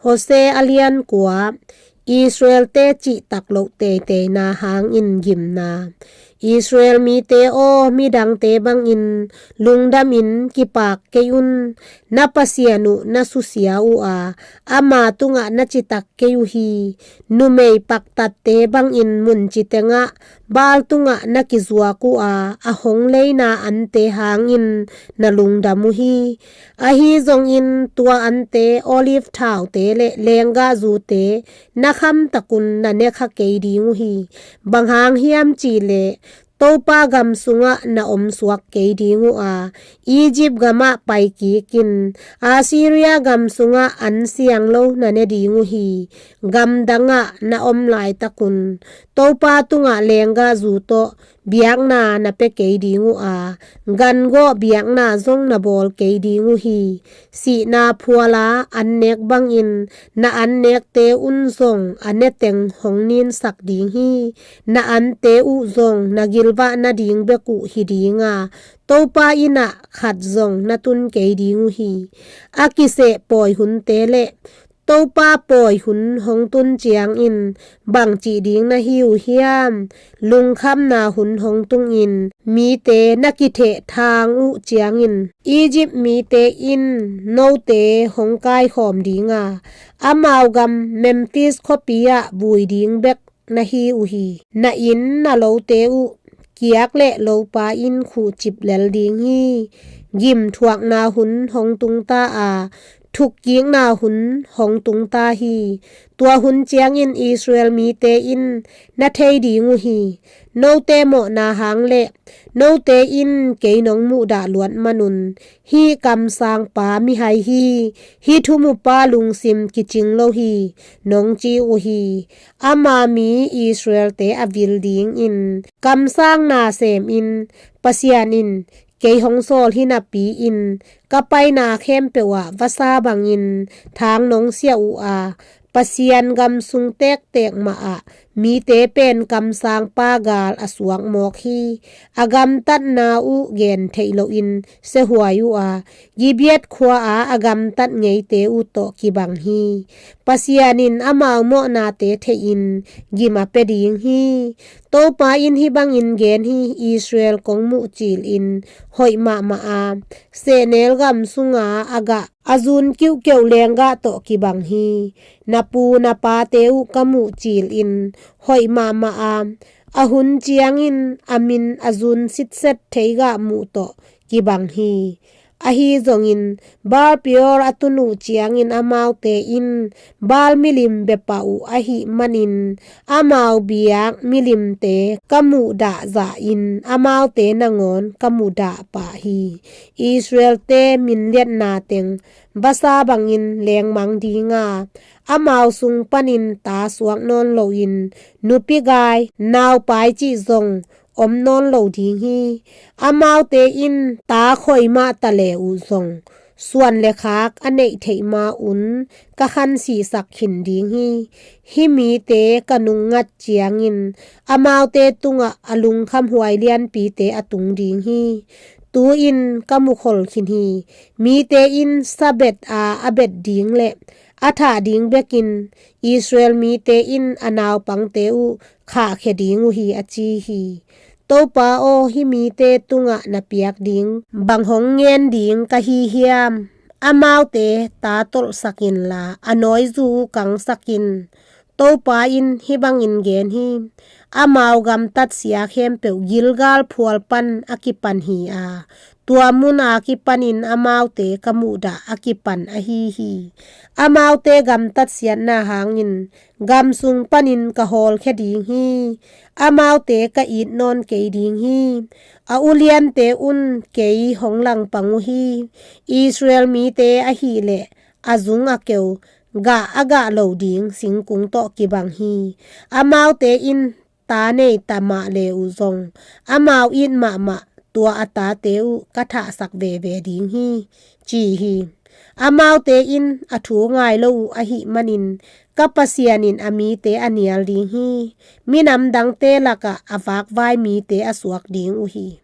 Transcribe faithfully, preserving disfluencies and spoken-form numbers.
Hosea a lian kua. Israel-te cihtak loh teiteina hangin gimna. Israel mite aw, midangte bangin lungdamin kipak kei un. Na Pasian uh na susia uh a, ama tungah na citak kei uh hi. Numei paktatte bangin munci tengah Baal tungah na kizuak uh a, a hong leina ante hangin na lungdam uh hi. Ahi zongin tua ante olive thaute le lenggahzute na khamtakun na nekha kei ding uh hi. Bang hang hiam cihleh Topa gam sungah na omsuak kei ding uh a, Egypt gamah paikikin Assyria gam sungah an siang lo na ne ding uh hi. Gamdangah na om laitakun Topa tungah lenggahzu tawh biakna na pia kei ding uh a, gangawh biakna zong na bawl kei ding uh hi. Sihna phuala an nek bangin na an nekte un zong a neteng hong ninsak ding hi. Na ante uh zong na gilvah nading bek uh hi dinga, Topa innah khat zong na tun kei ding uh hi. A kiseh pawi hunte le Topa pawi hun hong tun ciangin bangci ding na hi uh hiam? Lungkhamna hun hong tungin mite na kitheh thang uh ciangin Egypt mite in note hong kaikhawm dinga, amau gam Memphis khuapi ah vui ding bek na hi uh hi. Na inn na lote uh kiak le lopa in khuhcip lel ding hi. Gimthuakna hun hong tungta a, thukkikna hun hong tungta hi. Tua hun ciangin Israel mite in na thei ding uh hi. Note mawhna hang le note in kei nong muhdah luat manun, hih kamsangpa mihai hi, hih thumupa lungsim kicing lo hi, nong ci uh hi. Ama mi Israel-te a vil dingin kamsangna semin, Pasian in kei hong sawl hi napi-in ka paina khempeuh ah vasa bangin thang nong siah uh a, Pasian gam sung tektek mahah mite pen kamsangpa gal a suak mawk hi. A gamtatna uh gen theih lohin siahuai uh a, Gibeah khua-a a gamtat ngeite uh tawh kibang hi. Pasian in amau mawhnate theihin gim a pia ding hi. Topa in hih bangin gen hi: Israel kong muh cilin hoih mahmah a, sehnel gam sunga a gah a zun kiuhkeuh lenggah tawh kibang hi. Na pu na pate uh ka muh cilin hoih mahmah a, a hun ciangin a min a zun sitset thei gah muh tawh kibang hi. Ahi zongin Baal-peor a tun uh ciangin amaute in Baal milim bia pah uh ahih manin, amau biak milimte ka muhdah zahin amaute nangawn ka muhdah pah hi. Israel-te minliatna teng vasa bangin lengmang dinga, amau sung panin ta suak nawn loin nupi gai naupai cih zong om nawn lo ding hi. Amaute in ta khoi mah ta le uh zong, suan le khak a neih theih ma-un ka khansisak khin ding hi. Hih mite ka nungngat ciangin amaute tungah a lungkhamhuai lianpite a tung ding hi. Tu-in ka mukhol khin hi. Mite in sabet a a bet ding le a thah ding bekin Israel mite in a naupangte uh khahkhia ding uh hi, a ci hi. Topa aw, hih mite tungah na piak ding bang hong ngen ding ka hi hiam? Amaute ta tolhsak inla, a nawizu uh kangsak in. Topa in hih bangin gen hi: Amau gamtatsia khempeuh Gilgal phual pan a kipan hi a, tua mun a kipanin amaute ka muhdah a kipan ahi hi. Amaute gamtatsiatna hangin gam sung panin ka hawlkhia ding hi. Amaute ka it nawn kei ding hi. A uliante un kei hong langpang uh hi. Israel mite ahih leh a zung a keu gah a gah lo ding singkung tawh kibang hi. Amaute in ta nei ta mah le uh zong, amau it mahmah tua a tate uh ka thahsak veve ding hi, ci hi. Amaute in a thu ngai lo uh ahih manin ka Pasian in a mite a nial ding hi. Minam dangte lakah a vakvai mite a suak ding uh hi.